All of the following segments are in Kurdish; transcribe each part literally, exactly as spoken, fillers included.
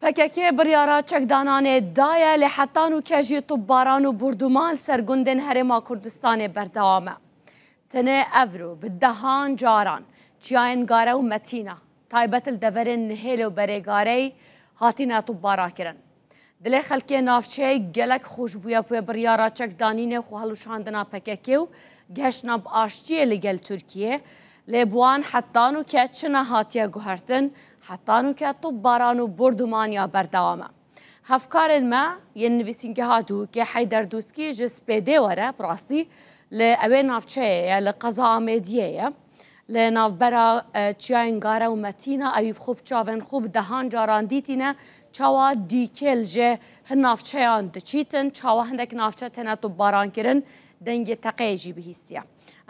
P K K biryara çekdananê daye, lê heta nûke jî topbaran û bordûman li ser gundên Herêma Kurdistanê berdewam e. Tenê evro bi dehan caran çiyayên Gare û Metîna, taybet li deverên Nihêlê û Berêgareyî hatine topbaran kirin. Dilê xelkê navçeyê gelek xweş bûye ku wê biryara çekdanînê xwe hilweşandina P K K û gihiştina bi aştiyê li gel Tirkiyê, lê bi wan heta nûke çi nehatiye guhertin, heta nûke topbaran û bordûman ya berdewam e. Hevkarên me yên nivîsîngeha Duhokê Heyder Dûskî ji Spêdê were, bi rastî li ewê navçeyê ye, li qeza Amêdiyê ye. Li navbera, e, çiyayên Gare û Metîna, ewî bi xwe bi çavên xwe bi dehan caran dîtîne, çawa dîkêl ji hin navçeyan diçîtin, çawa hindek navçe têne topbaran kirin, dengê teqeyê jî bihîstiye.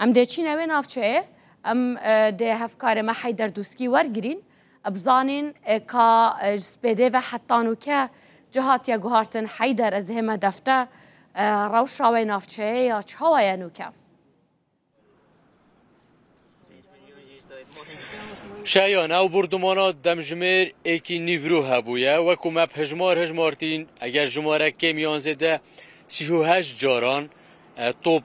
Em dê çîne wê navçeyê, em, e, dê hevkarê me Heyder Dûskî wergirîn, e, bizanîn, e, ka, e, ji Spêdê ve heta nûke çi hatiye guhartin. Heyder, ez dihême defte, e, rewşa wê navçeyê ya çawa ye nûke? Şayan, ew bordûmana demjimêr êkî nîvro hebûye. Wekû me bi hijmar hijmartîn, eger jimare kêm yan zêde, sî û heşt caran, e, top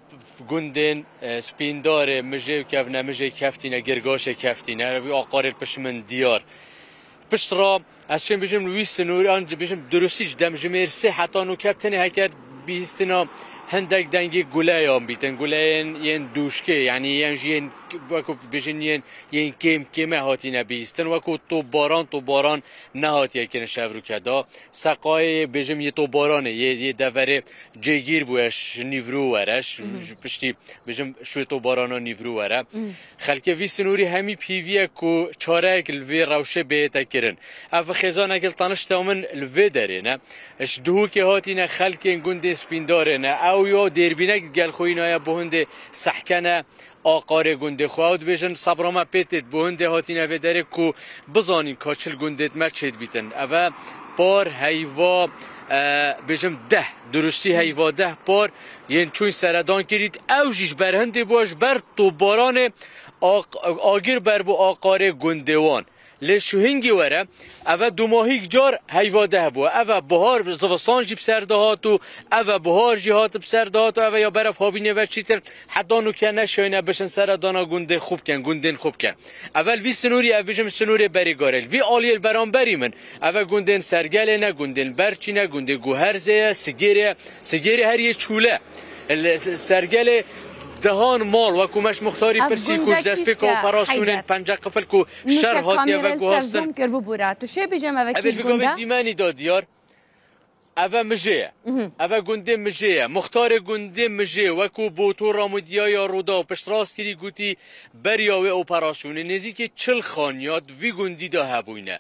gundên, e, Spîndarê, Mijê û Kevnemijê keftîne, Girgaşê keftîne. Vî aqarê pişt min diyar. Pişt re ez çêm bijim li wî sinûr, an bijim durustî ji demjimêr sê heta nûke tenê heker bihîstina hindek dengê guleyan bîtin, guleyên yên dûşkê, yanî yên jî yên wekû bijin yên, yên kêm kême hatine bihîstin, wekû topbaran, topbaran nehatiye kirin şev rûke da. Seqayê bêjim yê topbaranê, yê, yê deverê cêgîr bûye, ji nîvro were, ji, Mhm. ji piştî bêjim şûê topbarana nîvro were. Mhm. Xelkê vî sinûrî hemî pîviye ku çareyek li vê rewşê bihête kirin. Ev xêzanek li tanişta min li vê derê ne. Ji Duhokê hatîne, xelkên gundê Spîndarê ne. Ew ya dêrbînek digel xwe înaye bo hindê sehkene aqarê gundê xwe. Ew dibêjin, sebra me pê têt bo hindê hatîne vê derê ku bizanîn ka çi li gundê me çêdibîtin. Ev e par heyva, e, bêjim deh, durustî heyva deh par yên çûn seredan kirît. Ew jî ji ber hindê bû, ji ber topbaranê aq-, agir ber bû aqarê gundê wan. Lê şûhingî were, ev e dumahîk car heyva deh bû. Ev e bihar, zivistan jî bi ser dihat û ev e bihar jî hat bi ser dihat û ev e ya beref havînê ve çîtin. Heta nûke neşayne bişin seredana gundê xwe bikin, gundên xwe bikin. Ev e li vî sinûrî, ev bijim sinûrê Berêgarê. Li vî aliyê li beramberî min, ev e gundên Sergelê ne, gundên Berçî ne, gundê Guherzê ye, Sigêrê ye, Sigêrê her yê çûle. Li Sergelê dehan mal, wekû me ji muxtarî Ev pirsî ku gundek ji destpêka kîşke, operasyonên Heyder? Pence qifil ku şer Nûke hatiye kamîrê li ser veguhastin. Zoom kir, bibûre. Tu şê bêjim, ev e Ev ê kîş bi gavê gund e? Dîmenî da diyar. Ev e Mijê ye. Mhm. Ev e gundê Mijê ye. Muxtarê gundê Mijê wekû Boto Ramûdiya ya Rûdaw piştrast kirî, gotî beriya wê operasyonê nêzîkî çil xaniya di vî gundî de hebûyne.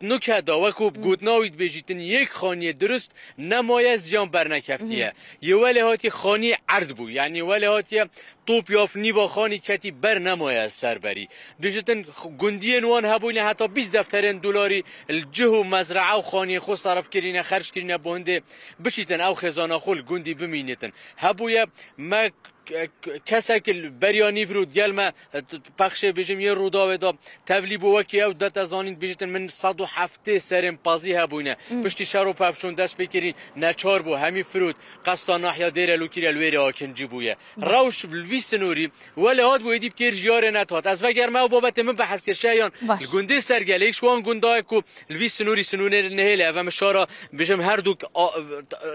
Nûke da wekû Mhm. gotina wî dibêjîtin yek xaniyê dirust nemaye, ziyan bernekeftiye. Mhm. Yê welê hatî xanî erd bû. Yanî welê hatiye top yaf nîva xanî ketî ber nemaye ser berî. Bêjitin, gundiyên wan hebûyne heta bîst defterên dolarî li cih û mezrea û xaniyên xwe serif kirîne, xerc kirîne bo hindê biçîtin ew xêzana xwe li gundî bimînitin. Hebûye me k-, k-, kesek li beriya nîvro digel me, e, t-, pexşê bêjim yê Rûdawê de tevlî bû, wekî ew dete zanîn, bêjitin min sed û heftê serên pezî hebûyne. Hmm. Piştî şer û pevçûn dest pê kirîn, neçar bû, hemî firot, qesta nahiya Dêre Lûkî re li wêrê akincî bûye. Baş. Rewş li vî sinûrî, welê hat bû êdî bi kêr jiyarê nedihat. Ez vegerme ew babetê min behs kir, Şeyan. Baş. Li gundê Sergelê, ji wan gundayê ku li vî sinûrî, sinûrê Nihêlê, ev em şara, bêjim, her du a-,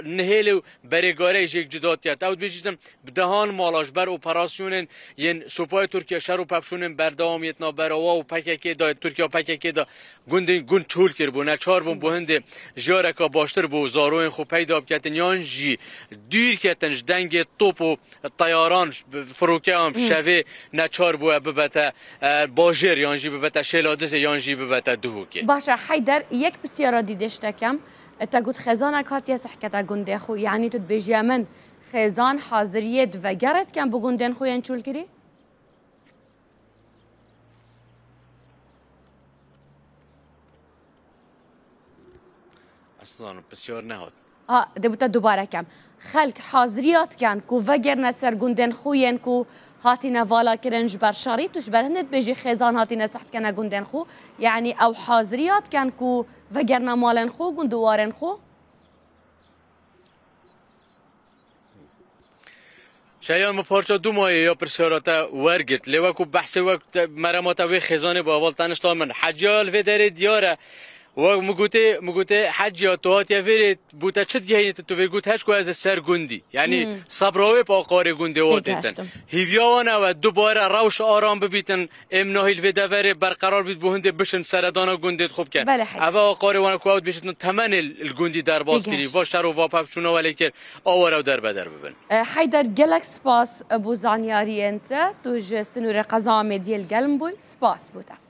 Nihêlê û Berêgareyê jêk cuda diket. Ew dibêjin, bi dehan mala ji ber operasyonên yên Supayê Tirkiye, şer û pevçûnên berdewam yê di navbera wa û P K K de, Tirkiye û P K K de gundên gund çol kiribû, neçar bûn bo hindê jiyareke baştir bo zaroyên xwe peyda biketin, yan jî dûr ketin ji dengê top û teyaran, firokeyan, Hmm. şevê neçar bûye bibete, e, bajêr, yan jî bibete Şêladizê, yan jî bibete Duhokê. Baş e, Heyder, yek pisyara dî dê ji te kem. E, te got xêzanek hatiye sehkete gundê xwe, yanî tu dibêjiye min xêzan haziriyê di vegere dikin bo gundên xwe yên çolkirî? Ez nizanim, pisyar nehat. Ha, dê bûte dubare kem. Xelk haziriya dikin ku vegerine ser gundên xwe yên ku hatine vala kirin ji ber şerî, tu ji ber hindê dibêjî xêzan hatine seh dikene gundên xwe. Yanî ew haziriya dikin ku vegerine malên xwe, gund û warên xwe. Şeyan, min parça du mayê ya pirsyara te wergirt. Lê wekû behsê wek te, merema te wê xêzanê bû, heval tenişta min. Heciya li vê derê diyar e. Wek min gotê, min gotê, Heciya, tu hatiye vêrê, bû te çi dihênî, tu vê got, heç ku ez ê ser gundî. Yanî sebra wê bi aqarê gundê hatê tin. Hîviya wan ew e, dubare rewş aram bibîtin, êm nahî li vê deverê berqerar bît, bo hindê bişin seredana gundê xwe bikin. Belê, Heyder. Eve aqarê wan ku ew dibêjin temenê li gundî derbas kirî, va şer û va pevçûna welê kir, a were ew derbeder bibin. E, Heyder, gelek spas, e, bo zanyariyên te. Tu ji sinûrê qeza Amêdiyê li gel min bûy. Spas bo te.